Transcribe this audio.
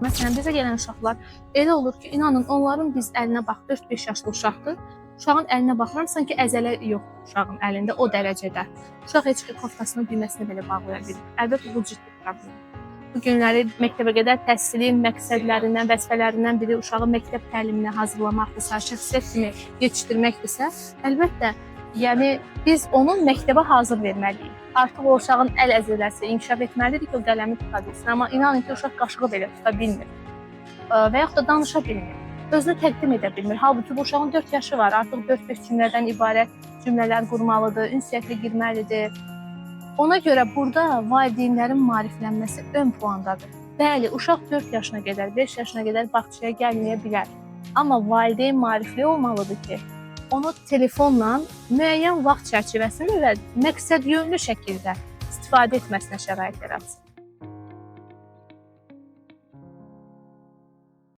Məsələn, bizə gələn uşaqlar elə olur ki, inanın onların biz əlinə bax, 4-5 yaşlı uşaqdır. Uşağın əlinə baxıram, sanki əzələ yoxdur uşağın əlində o dərəcədə. Uşaq heç koftasının düyməsini belə bağlaya bilmir. Əlbəttə bu ciddi problemdir. Bu günləri məktəbə qədər təhsilin məqsədlərindən, vəzifələrindən biri uşağı məktəb təliminə hazırlamaqdırsa, şəxsiyyət kimi yetişdirməkdirsə, əlbəttə, yəni biz onu məktəbə hazır verməliyik. Artıq o uşağın əl əzələsi inkişaf etməlidir ki, o qələmi tuta bilsin. Amma inanın ki, uşaq qaşığı belə tuta bilmir. Və yaxud da danışa bilmir. Özünü təqdim edə bilmir. Halbuki bu uşağın 4 yaşı var. Artıq 4-5 cümlədən ibarət cümlələr qurmalıdır, ünsiyyətə girməlidir. Ona görə burada valideynlərin maariflənməsi ön plandadır. Bəli, uşaq 4 yaşına qədər, 5 yaşına qədər bağçaya gəlməyə bilər. Amma valideyn maarifli olmalıdır ki, onu telefonla müəyyən vaxt çərçivəsində və məqsədyönlü şəkildə istifadə etməsinə şərait yaratsın.